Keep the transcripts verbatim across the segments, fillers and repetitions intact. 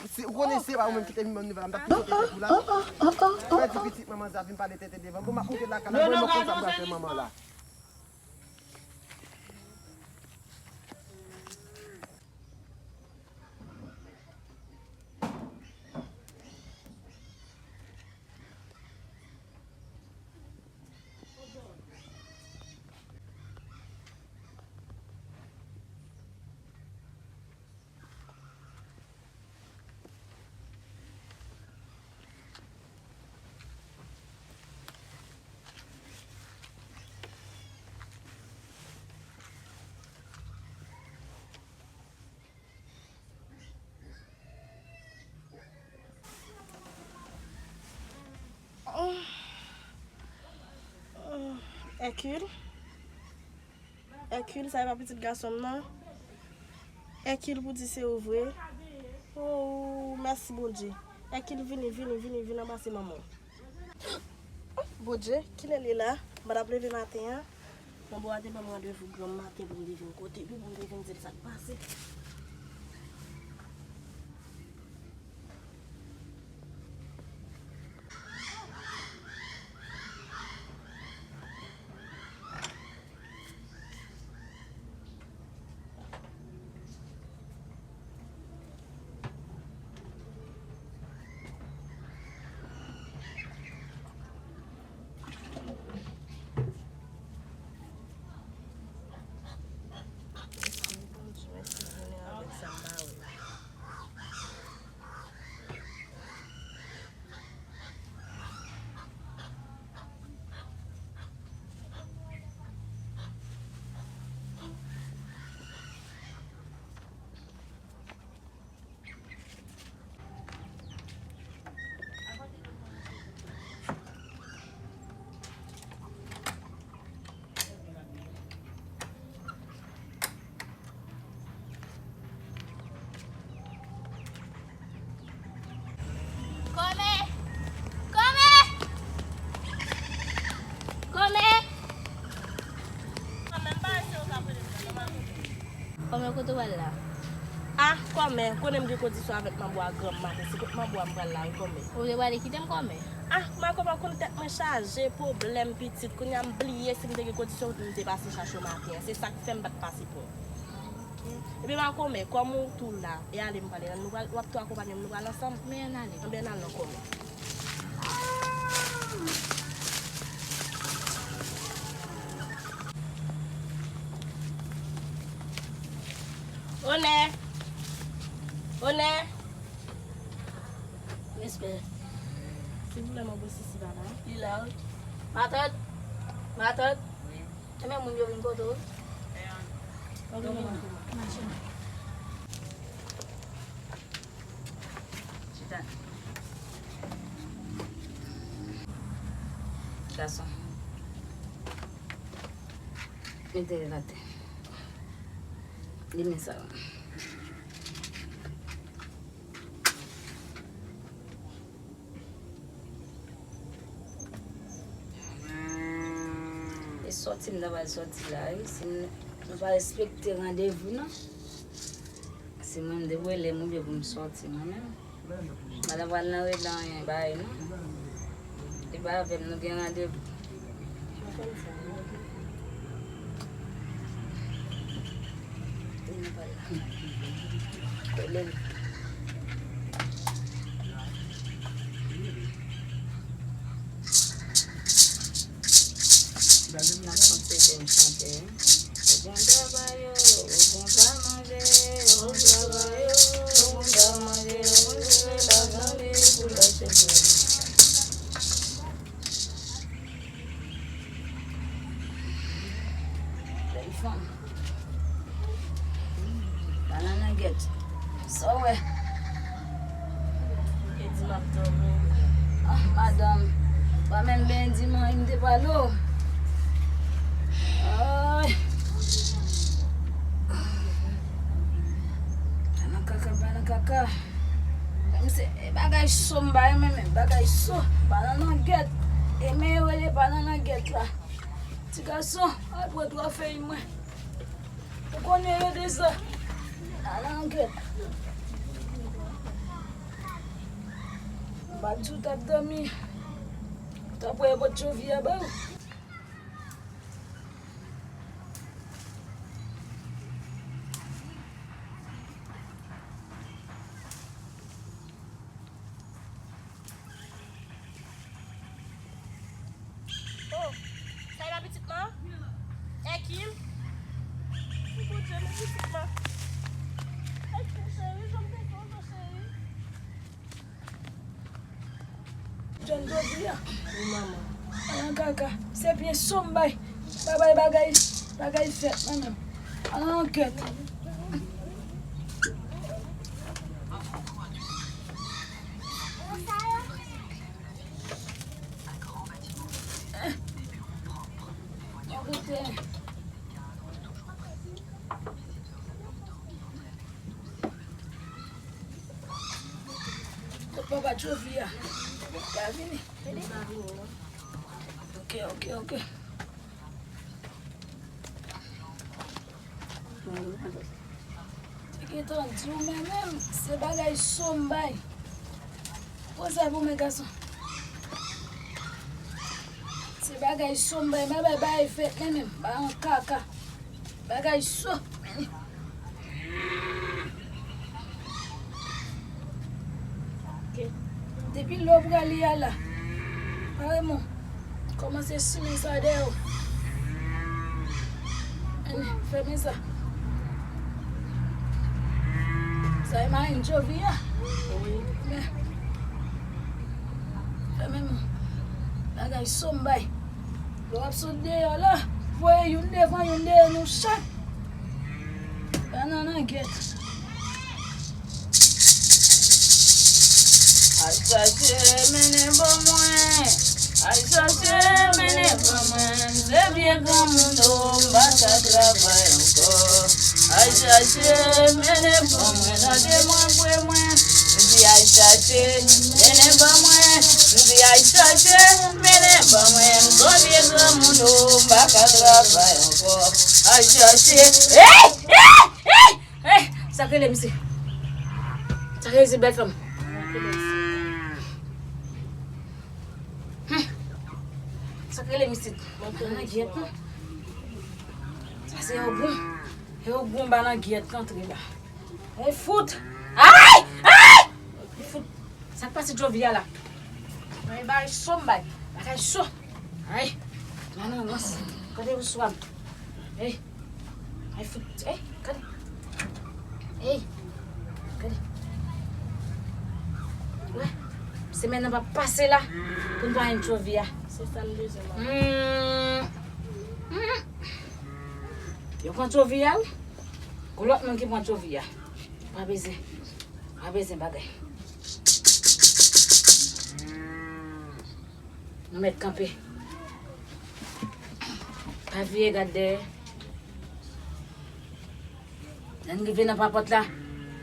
Si ou konnen se pa ou menm ki te vin ban m nouvèl la, m t ap kite tete pou la. Mwen di pitit manman sa vin pale tete devan. Bon, m ap moute lakay la, mwen, mwen konn sa m pral fè manman la. Èkil. Èkil, sa e pa pitit gason m nan? Èkil pou di se ou vre? Oh, mèsi Bondye. Èkil, vini, vini, vini, vin anbrase manman w. Bondye, kilè l ye la? M pa t ap leve maten an. Manbo a te ban m randevou granm maten pou m te vin kote li, pou m te vin di l sa k pase. Kòmè! Kòmè! Kòmè! Kòmè, kote w al la? Ah, kòmè, konnen m gen kondisyon avèk manbo a granm maten. Se kot manbo a m pral la, wi, kòmè. Ou te prale kite m, kòmè? Ah, ma kòmè, ou konn tèt mwen chaje, pwoblèm pitit. Kounye a m bliye si m te gen kondisyon pou m te pase chache w maten an. Se sa k fè m pa t pase pran w. Ebyen, ma kòmè, kòm ou tou la, e ale m prale. Nou pral, w ap tou akonpanye m, nou pral ansanm? Men ann ale. Anben, ann al non, kòmè. Onè! Onè! Respè. Silvouplè, manbo Sisi pa la? Li la, wi. Matant! Matant! Wi. Ebyen, moun yo vin kote w? Chita. Gason. Mete l atè. Li men sa. E sòti m ta pral sòti la, wi. Si m, nou pa respekte randevou, non. Si mwen, m debwele m oubyen pou m sòti, mwen menm. M pa ta pral nan rele anyen, bagay, non. E pa avè m, nou gen randevou. N ap chante, n ap chante. Ou konn travay yo, ou konn pa manje, ou konn travay yo, ou konn pa manje, ou konn jere lajan li pou lè chèche. Bèl fanm. Bannann nan gèt. Sa w wè? Edi m ap dòmi. Ah, madanm. Pa menm benyen di m anyen, m te pale w. Ay. Bannan kaka, bannan kaka. Menm se, e bagay so m pa renmen, men bagay so. Bannan nan gèt. E men yo rele bannan nan gèt la. Ti gason, al pran twa fèy mwen. Ou konnen yo deja. Al angrèt. Pa di w t ap dòmi. Ou t ap wè yo pot Jovia ba w. Oh, sa e pa pitit mwen? Èkil? Oh, Bondye, men pitit mwen. Èkil, cheri, jan m te kontan, cheri. Jwenn Jovia. Wi, manman. An kaka. Se pye so m bay. Pa bay bagay, bagay fèt, non, non. An kèt. Bon kote. Kot papa Jovia? Pa vini. Ok, ok, ok. Te gentan di w, men menm, se bagay so m bay. Poze pou mwen, gason. Se bagay so m bay, m pa bay bagay fèt, men menm, ba an kaka. Bagay so. Depi lè w prale a la, pa renmen w. Kòmanse simen sa dèyè w. Fèmen sa. Sa e marenn Jovia. Wi. Fèmen m. Bagay so m bay. Lè w ap sot deyò la, voye youn devan, youn dèyè nou chak. Bannann an gèt. Al chache, mennen ban mwen. Al chache, mennen ban mwen. M se vye granmoun, o, m pa ka travay ankò. Al chache, mennen ban mwen. Tande mwen, vre mwen. M di al chache, mennen ban mwen. M di al chache, mennen ban mwen. M se vye granmoun, o, m pa ka travay ankò. Al chache. Hey! Hey! Hey! Hey! Sa k rele misye? Sa k rele misye, bèl fanm? Hmm. Sa k rele misye? Mwen pran nan gyèt, non? Sa se yon bon. Se yon bon ba nan gyèt k antre la. Hey, fout! Ay! Ay! Fout! Sa k pase Jovia la? Ay, bagay so m bay. Bagay so. Ay. Manan rans. Kote ou swa m? Ay. Ay, fout. Ay, gade. Ay. Gade. Wè. Semèn nan p ap pase la pou n pa jwenn Jovia. Se sa m bezwen, manman. Hmm. Hmm. Yo pran Jovia, wi. Gon lòt moun ki pran Jovia. Pa bezwen. Pa bezwen bagay. Nou mèt kanpe. Pa vire gad dèyè. Lè n rive nan papòt la,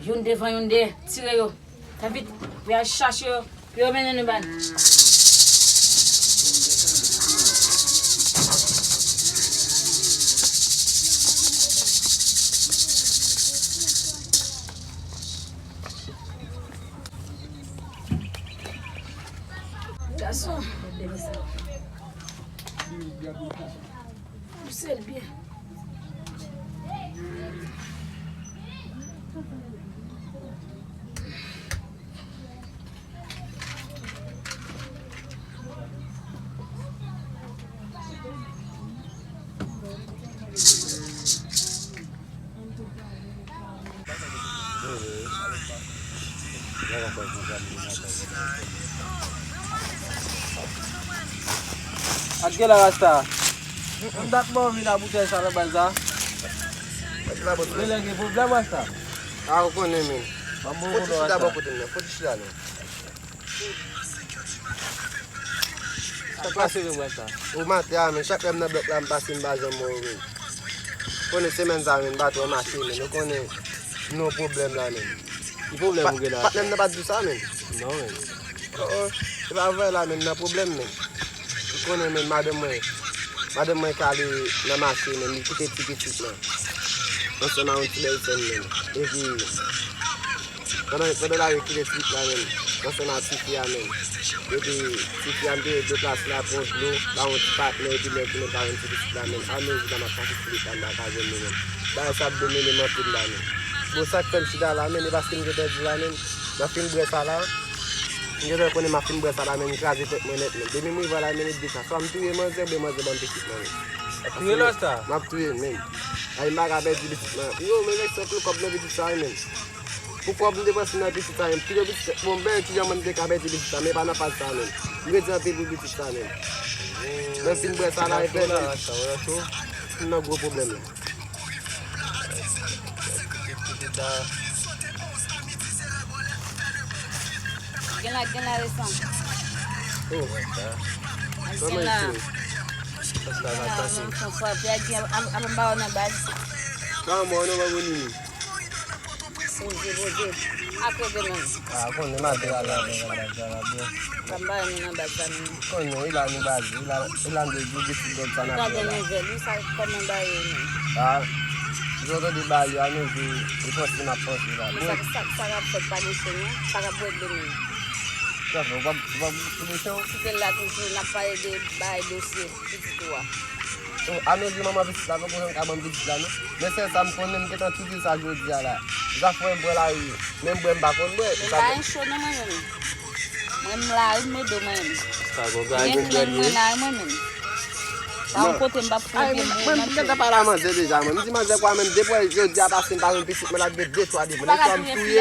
youn devan, youn dèyè, tire yo. Fè vit, pou y al chache yo, pou yo mennen nou ba n. Gason. Pouse l byen. Ak gen la rasta. M t ap ban w vin a boutèy sa nan baz la. Genlè gen pwoblèm rasta. A ou konnen men. Ban m bon kote rasta. Foti chita bò kote m nan. Foti chita non. Sa k pase menm rasta? Ou maten a men, chak lè m nan blòk la m pase m pa janm wè w men. Konnen semèn sa men m pa twò mache men. Ou konnen nou pwoblèm la men. Ki pwoblèm ou gen la? Patnè m nan pa t di w sa men. Non men. Oh, oh. Se pa vre la men, m nan pwoblèm men. Ou konnen men madanm mwen. Madanm mwen k ale nan mache men, li kite ti pitit lan. Ansanm a yon ti bèl sè m men. Epi Pandan, pandan l ap rekile ti pitit la menm, nan sèn ak tifi a menm. Epi tifi a m te deplase la pran dlo, ba yon ti patnè, epi lè tounen pa yon ti pitit la menm. Amezi la m ap pase ti pitit la m pa ka jwenn li menm. Bagay sa ap domine m anpil la menm. Bon, sa k fè m chita la menm, e paske m gentan di la menm, m ap fin bwè sa la. M gentan konnen m ap fin bwè sa la menm, m kraze tèt mwen nèt menm. Depi m rive la menm, e de sa. Swa m touye manzè, oubyen manzè ban m pitit la menm. Touye lòsta. M ap touye l menm. Ay, m pa ka pèdi pitit la. Yo, men vèk senk lo kòb nan pitit sa menm. Pou kòb m depanse nan pitit sa menm. Pito pitit, bon, m bèl kijan mwen m te ka pèdi pitit sa, men pa nan faz sa menm. M redi anpil pou pitit sa menm. Lè m fin bwè sa la, e fè m nan gwo pwoblèm la. Gen la, gen la resan. Oh, gen la. Sa menm se. Sa la, sa se. Sa pa ba nan baz. Sa mò, non, pa vini. Poze, poze. Apre demen. Ah, konnen maten a la, la, la, la, la, la. Sa m ba nou nan baz sa menm. Konnen, e la nou baze, e la, e la nou di, di, di, di, sa n ap fè la. Gade nouvèl, wi, sa kòman ba yo menm. Ah, jan w tande ba yo a, nou di, e panse m ap panse la. Bon, sa, sa, sa k ap fèt pa gen chen, non? Sa k ap regle menm. Sa fè, w p ap, w p ap sou chen w? Si te la toujou, n ap pale de bay dosye. Pitit ou a. Oh, a mezi manman pitit la, poko janm ka ban m pitit la, non. Men sèl sa m konnen, m gentan tou di sa jodi a la. Zafè m pran lari, menm bwè m pa konn bwè. Men m pa gen cho non mwen menm. Mwen m lari m ede mwen menm. Sa gon gade. Gen kren mwen lari mwen menm. Pa yon kote m p ap fout pye m pou mwen. Mwen m gentan pale a manzè deja, mwen. M di manzè kwa menm, depi jodi a pase m pa jwenn pitit mwen, l ap gen de chwa devan. Eswa m touye l,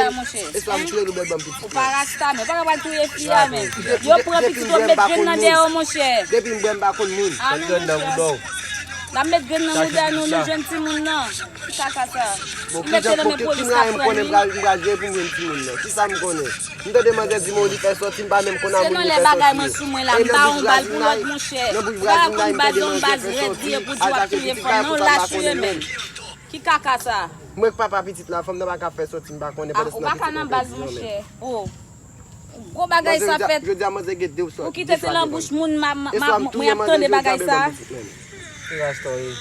eswa m touye l oubyen l ban m pitit mwen. Ou pa rasta, men ou pa ka pral touye fi a menm. Yo pran pitit ou, met grenn nan dèyè w, monchè. Depi m bwè m pa konn moun. Ah non, monchè. N ap met grenn nan mouda nou, nou jwenn timoun nan. Ki kaka sa? Ou mete nan men polis k ap pran li. Bon, ki mwayen m konnen m pral, m pral jere pou m jwenn timoun nan? Kisa m konnen? M tande manzè di m li fè sòti, m pa menm konn a moun li fè sòti. Se non lè bagay mwen sou mwen la, m pa yon bal pou lòt, monchè. Ou pa ka konn baz yon baz rèd vire pou di w ap touye fanm, non, lach ou ye menm. Ki kaka sa? Mwen k papa pitit la, fanm nan pa ka fè sòti, m pa konnen. Ah, ou pa ka nan baz, monchè. Oh. Gwo bagay sa fèt. Jodi a manzè gen de sòt. Ou kite se nan bouch moun mwen ap tande bagay sa. Ki rasta w ye?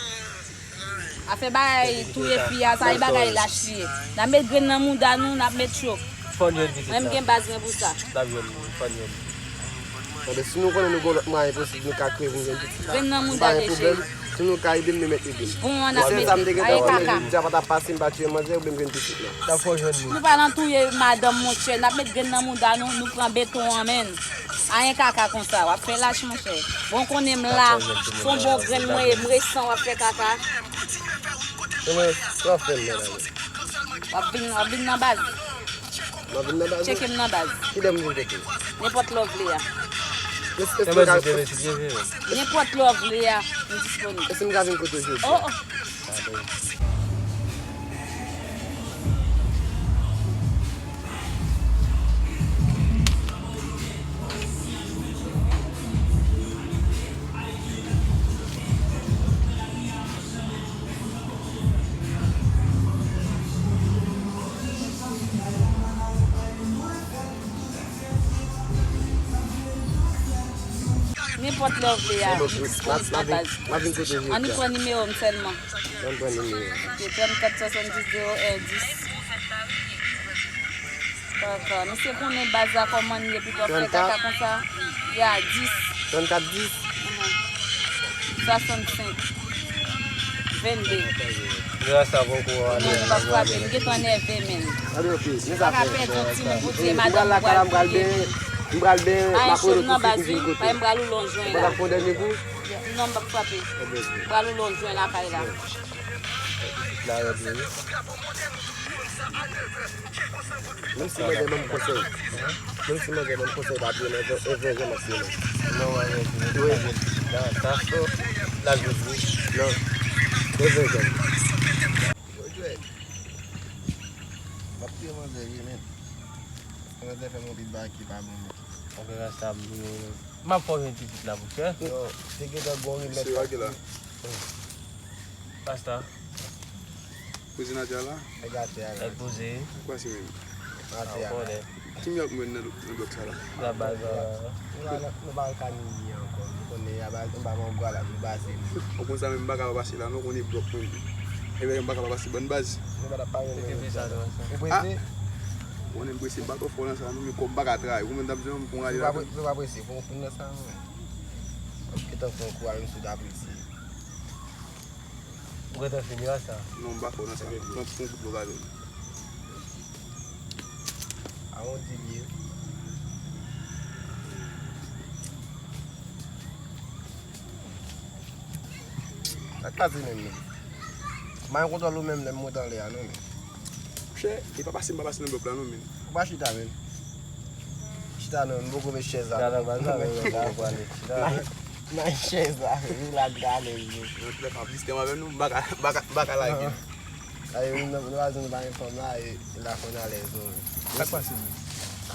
Afè bagay touye fi a, sa e bagay lach li ye. N ap met grenn nan mouda nou, n ap met cho. Fò n jwenn pitit la. Mwen m gen baz mwen pou sa. N ap jwenn li, fò n jwenn li. Tande, si nou konnen nou gen lòt mwayen posib nou ka kreye pou nou jwenn pitit la, m pa gen pwoblèm. Si nou ka ede m, nou mèt ede m. Bon, n ap met sa m te gentan wè, men jodi a pa t ap pase m pa tiye manzè oubyen m jwenn pitit la. N ap fò jwenn li. Nou pa nan touye madanm, monchè. N ap met grenn nan mouda nou, nou pran beton an, menn. Anyen kaka konsa, w ap fè lach, monchè. Bon, konnen m la, s on bon grenn mwen ye, m resan, w ap fè kaka. E mwen, w ap fè m nan la. W ap vin, w ap vin nan baz. M ap vin nan baz. Tcheke m nan baz. Kilè m vin kote w? Nenpòt lè w vle a. Nenpòt lè w vle a, m disponib. Èske m ka vin kote w jodi a? Oh, oh. Nenpòt lè w vle a, m disponib nan baz. Annik pran nimewo m sèlman. Ann pran nimewo. Ok, trannkat swasanndiz zewo en dis. Kaka. Misye konnen baz la kòman l ye, pito fè kaka konsa. Ya, dis. Trannkat dis. Mhm. Swasannsenk. Vennde. Grasa poko ale. Non, m p ap frape. M gentan nève, menn. M pa ka pèdi yon timoun pou di e madanm mwen pral touye. M pral benyen, m ap rele tout swit m vin kote w. Bay m bral ou lon jwen la. Non, m p ap frape. M pral ou lon jwen lakay la. Pitit la rèd wi. Menm si manzè ban m konsèy. Menm si manzè ban m konsèy pa pye nan ven, e ven jan m ap pye nan. Non, mwen rèd wi. Wi. Nan, sa so, la jodi. Non. E ven jan. Yo, jwèt. M ap touye manzè vye menm. Manzè fè m yon pil bagay ki pa bon menm. Anben rasta m touye w menm. M ap fè w jwenn pitit la pou kè. Yo, te gentan gon rimèt. Misye pa gen la. Rasta. Poze nan atè a la. Nèg atè a la. Nèg poze. Kwa se menm? Atè a la. Ki miyòk mwen nan, nan blòk sa la? La baz la. Nou pa, nou pa al ka ni ni ankò. Nou konnen a baz, nou pa pran gwa la, nou baze. Ou konn sa menm, m pa ka pa pase la, non, konnen blòk mwen. Ebyen, m pa ka pa pase, bann baz. Nou pa t ap pale menm. Ou prese? Konnen m prese, m pa twò fò nan sa non, men kòm m pa ka travay, kòman m t ap jwenn pou m rale ladann? Ou pa prese, fò w fin nan sa non. M gentan fè yon kou a, menm si w ta prese. Ou gentan fini a sa? Non, m pa fò nan sa non. Pran, pran kout dlo avè m. A on di l ye. Sa k pase menm menm? M pa gen kontwòl ou menm lè m monte anlè a non menm. Monchè, e pa pase m pa pase nan blòk la non menm. Ou pa chita menm. Chita non, m poko met chèz la. Chita la, pa sa, men, pa pale. Chita la. Nan chèz la, ou la gade yo. Nan tout lè, pa sistèm avè nou, m pa ka, m pa ka, m pa ka lage. Ayo, nou, nou pa jwenn pa yon fanm la, e la fòn alèz non. Sa k pase menm?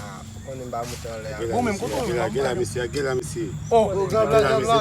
Ah, ou konnen m pa monte anlè a. Bon, menm kote ou ye la, gen la, mesye, gen la, mesye. Oh, gen la, gen la.